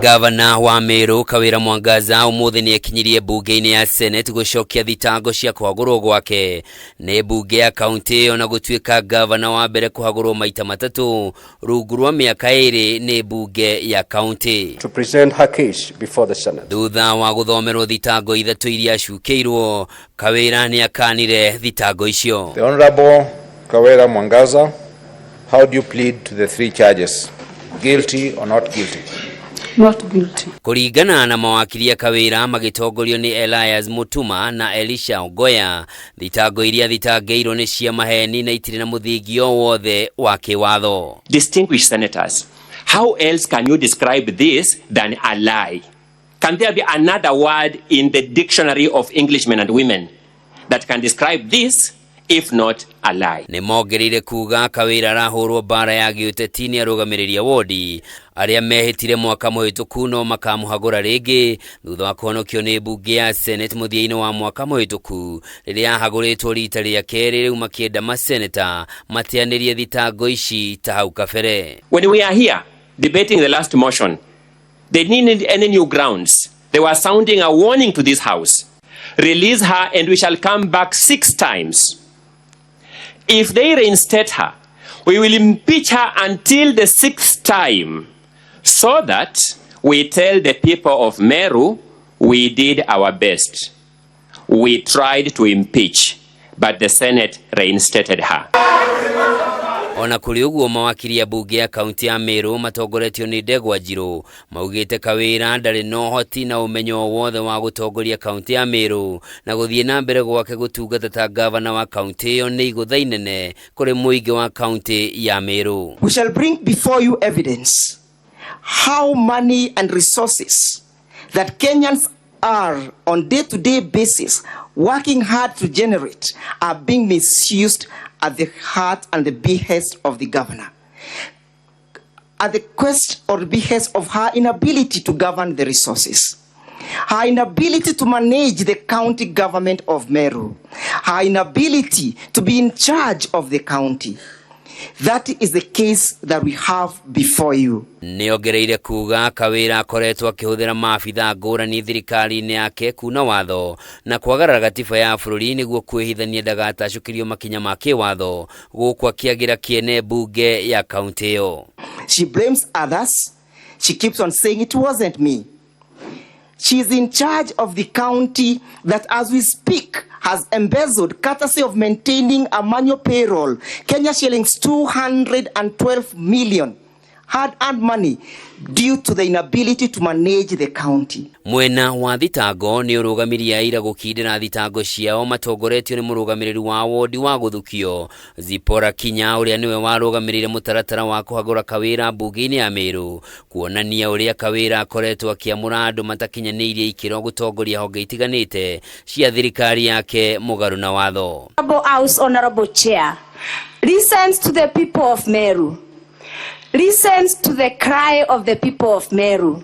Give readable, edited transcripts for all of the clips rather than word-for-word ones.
Gavana wa Meru Kawira Mwangaza ũmũthĩ nĩ ekinyirie mbunge-inĩ ya Senate gũcokia thitango cia kũhagũrwo gwake nĩ mbunge ya kaunti ĩyo na gũtuĩka gavana wa mbere kũhagũrwo maita matatũ rungu rwa mĩaka ĩrĩ nĩ mbunge ya kaunti. To present her case before the Senate. Thutha wa gũthomerwo thitango ithatũ iria acukĩirwo, Kawira nĩ akanire thitango icio. The Honorable Kawira Mwangaza, how do you plead to the three charges? Guilty or not guilty? Not guilty. Kũringana na mawakiri a Kawira magĩtongorio nĩ Elias Mutuma na Elisha Ongoya, thitango iria thitangĩirwo nĩ cia maheni na itirĩ na mũthingi o wothe wa kĩwatho. Distinguished senators, how else can you describe this than a lie? Can there be another word in the dictionary of Englishmen and women that can describe this if not a lie? Nĩ mongereire kuga Kawira arahũrwo mbara ya gĩũteti nĩ arũgamĩrĩri a wodi arĩa mehĩtire mwaka mũhĩtũku no makamũhagũra rĩngĩ thutha wa kũhonokio nĩ mbunge ya Senate mũthia-inĩ wa mwaka mũhĩtũku rĩrĩa ahagũrĩtwo rita rĩa kerĩ, rĩu makĩenda maseneta mateanĩrie thitango ici ta hau kabere. When we are here debating the last motion, they didn't need any new grounds. They were sounding a warning to this house. Release her and we shall come back 6 times. If they reinstate her, we will impeach her until the 6th time, so that we tell the people of Meru we did our best. We tried to impeach, but the Senate reinstated her. Ona kũrĩ ũguo, mawakiri a mbunge ya kaunti ya Meru matongoretio nĩ Ndegwa Njirũ maugĩte Kawira ndarĩ na ũhoti na ũmenyo o wothe wa gũtongoria kaunti ya Meru na gũthiĩ na mbere gwake gũtungata ta gavana wa kaunti ĩyo nĩ igũtha inene kũrĩ mũingĩ wa kaunti ya Meru. We shall bring before you evidence how money and resources that Kenyans are on day-to-day basis working hard to generate are being misused at the heart and the behest of the governor, at the quest or behest of her inability to govern the resources, her inability to manage the county government of Meru, her inability to be in charge of the county. That is the case that we have before you. Nĩongereire kuga Kawira akoretwo akĩhũthĩra maabitha ngũrani thirikari-inĩ yake kuna watho na kwagarara gatiba ya bũrũri nĩguo kwĩhithania ndagatacũkĩrio makinya ma kĩwatho gũkũ akĩagĩra kĩene mbunge ya kaunti ĩyo. She blames others. She keeps on saying it wasn't me. She is in charge of the county that, as we speak, has embezzled, courtesy of maintaining a manual payroll, Kenya shillings 212 million hard-earned money due to the inability to manage the county. Mwena wa thitango nĩ ũrũgamirie aira gũkindĩra thitango ciao matongoretio nĩ mũrũgamĩrĩri wa wodi wa gũthukio Zipporah Kinya ũrĩa nĩwe warũgamĩrĩire mũtaratara wa kũhagũra Kawira mbunge-inĩ ya Meru, kuonania ũrĩa Kawira akoretwo akĩamũra andũ matakinyanĩirie ikĩro gũtongoria honge itiganĩte cia thirikari yake mũgarũ na watho. Honorable House, Honorable Chair, listens to the people of Meru, listens to the cry of the people of Meru,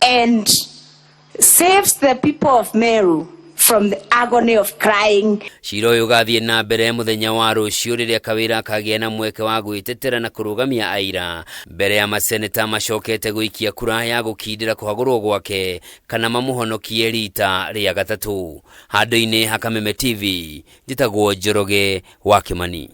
and saves the people of Meru from the agony of crying. Cira ũyũ ũgathiĩ na mbere mũthenya wa rũciũ rĩrĩa Kawira akagĩa na mweke wa gwĩtetera na kũrũgamia aira mbere ya maseneta macokete gũikia kura ya gũkindĩra kũhagũrwo gwake kana mamũhonokie rita rĩa gatatũ. Handũ-inĩ ha Kameme TV, njĩtagwo Njoroge wa Kimani.